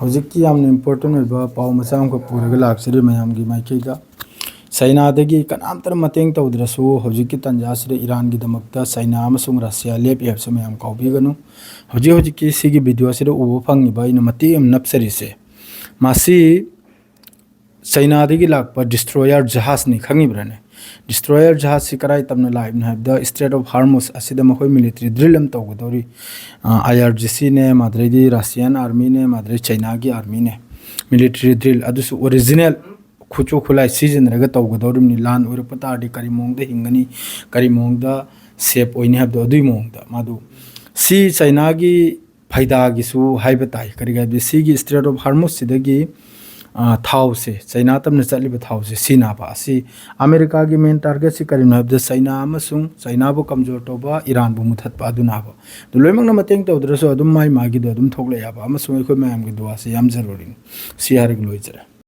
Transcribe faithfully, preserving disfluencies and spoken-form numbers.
ꯍꯧꯖꯤꯛꯀꯤ ꯌꯥꯝꯅ ꯏꯝꯄꯣꯔꯇꯦꯟ ꯑꯣꯏꯕ ꯄꯥꯎ ꯃꯆꯥ ꯑꯃꯈꯛ ꯄꯨꯔꯒ ꯂꯥꯛꯆꯔꯤ ꯃꯌꯥꯝꯒꯤ ꯃꯥꯏꯀꯩꯗ꯫ ꯆꯩꯅꯥꯗꯒꯤ ꯀꯅꯥꯝꯇꯅ ꯃꯇꯦꯡ ꯇꯧꯗ꯭ꯔꯁꯨ, ꯍꯧꯖꯤꯛꯀꯤ ꯇꯥꯟꯖꯥꯁꯤꯗ ꯏꯔꯥꯟꯒꯤꯗꯃꯛꯇ ꯆꯩꯅꯥ ꯑꯃꯁꯨꯡ ꯔꯁꯤꯌꯥ ꯂꯦꯞꯄꯤ ꯍꯥꯏꯕꯁꯤ ꯃꯌꯥꯝ ꯀꯥꯎꯕꯤꯒꯅꯨ꯫ ꯍꯧꯖꯤꯛ ꯍꯧꯖꯤꯛꯀꯤ ꯁꯤꯒꯤ ꯚꯤꯗꯤꯑꯣ ꯑꯁꯤꯗ ꯎꯕ ꯐꯪꯉꯤꯕ ꯑꯩꯅ ꯃꯇꯦꯛ ꯑꯃ ꯅꯞꯆꯔꯤꯁꯦ, ꯃꯁꯤ ꯆꯩꯅꯥꯗꯒꯤ ꯂꯥꯛꯄ ꯗꯤꯁꯇ꯭ꯔꯣꯌꯔ ꯖꯍꯥꯖꯅꯤ, ꯈꯪꯉꯤꯕ꯭ꯔꯥꯅꯦ? ꯗꯤꯁꯇ꯭ꯔꯣꯌꯔ ꯖꯍꯥꯖꯁꯤ ꯀꯗꯥꯏ ꯇꯝꯅ ꯂꯥꯛꯏꯕꯅꯣ ꯍꯥꯏꯕꯗ, ꯏꯁꯇ꯭ꯔꯦꯠ ꯑꯣꯐ ꯍꯥꯔꯃꯨꯁ ꯑꯁꯤꯗ ꯃꯈꯣꯏ ꯃꯤꯂꯤꯇꯔꯤ ꯗ꯭ꯔꯤꯜ ꯑꯃ ꯇꯧꯒꯗꯧꯔꯤ꯫ ꯑꯥꯏ ꯑꯥꯔ ꯖꯤ ꯁꯤꯅꯦ, ꯃꯥꯗ꯭ꯔꯩꯗꯤ ꯔꯁꯤꯌꯥꯟ ꯑꯥꯔꯃꯤꯅꯦ, ꯃꯥꯗ꯭ꯔꯩ ꯆꯩꯅꯥꯒꯤ ꯑꯥꯔꯃꯤꯅꯦ꯫ ꯃꯤꯂꯤꯇꯔꯤ ꯗ꯭ꯔꯤꯜ ꯑꯗꯨꯁꯨ ꯑꯣꯔꯤꯖꯤꯅꯦꯜ ꯈꯨꯠꯁꯨ ꯈꯨꯠꯂꯥꯏ ꯁꯤꯖꯤꯟꯅꯔꯒ ꯇꯧꯒꯗꯧꯔꯤꯕꯅꯤ꯫ ꯂꯥꯟ ꯑꯣꯏꯔꯛꯄ ꯇꯥꯔꯗꯤ ꯀꯔꯤ ꯃꯑꯣꯡꯗ ꯍꯤꯡꯒꯅꯤ, ꯀꯔꯤ ꯃꯑꯣꯡꯗ ꯁꯦꯞ ꯑꯣꯏꯅꯤ ꯍꯥꯏꯕꯗꯣ, ꯑꯗꯨꯒꯤ ꯃꯑꯣꯡꯗ ꯃꯥꯗꯨ ꯁꯤ ꯆꯩꯅꯥꯒꯤ ꯐꯩꯗꯥꯒꯤꯁꯨ ꯍꯥꯏꯕ ꯇꯥꯏ꯫ ꯀꯔꯤꯒꯤ ꯍꯥꯏꯕꯗꯤ ꯁꯤꯒꯤ ꯏꯁꯇ꯭ꯔꯦꯠ ꯑꯣꯐ ꯍꯥꯔꯃꯨꯁꯁꯤꯗꯒꯤ, ꯑ, ꯊꯥꯎꯁꯦ, ꯆꯩꯅꯥ ꯇꯝꯅ ꯆꯠꯂꯤꯕ ꯊꯥꯎꯁꯦ ꯁꯤꯅꯥꯕ꯫ ꯑꯁꯤ ꯑꯃꯦꯔꯤꯀꯥꯒꯤ ꯃꯦꯟ ꯇꯥꯔꯒꯦꯠꯁꯤ ꯀꯔꯤꯅꯣ ꯍꯥꯏꯕꯗ ꯆꯩꯅꯥ ꯑꯃꯁꯨꯡ ꯆꯩꯅꯥꯕꯨ ꯀꯝꯖꯣꯔ ꯇꯧꯕ, ꯏꯔꯥꯟꯕꯨ ꯃꯨꯊꯠꯄ ꯑꯗꯨꯅꯥꯕ꯫ ꯑꯗꯨ ꯂꯣꯏꯅꯃꯛꯅ ꯃꯇꯦꯡ ꯇꯧꯗ꯭ꯔꯁꯨ ꯑꯗꯨꯝ ꯃꯥꯏ ꯃꯥꯒꯤꯗꯣ ꯑꯗꯨꯝ ꯊꯣꯛꯂꯛꯑꯦꯕ, ꯑꯃꯁꯨꯡ ꯑꯩꯈꯣꯏ ꯃꯌꯥꯝꯒꯤ ꯗꯨꯋꯥꯁꯤ ꯌꯥꯝ ꯖꯔꯨꯔꯤꯅꯤ꯫ ꯁꯤ ꯍꯥꯏꯔꯒ ꯂꯣꯏꯖꯔꯦ꯫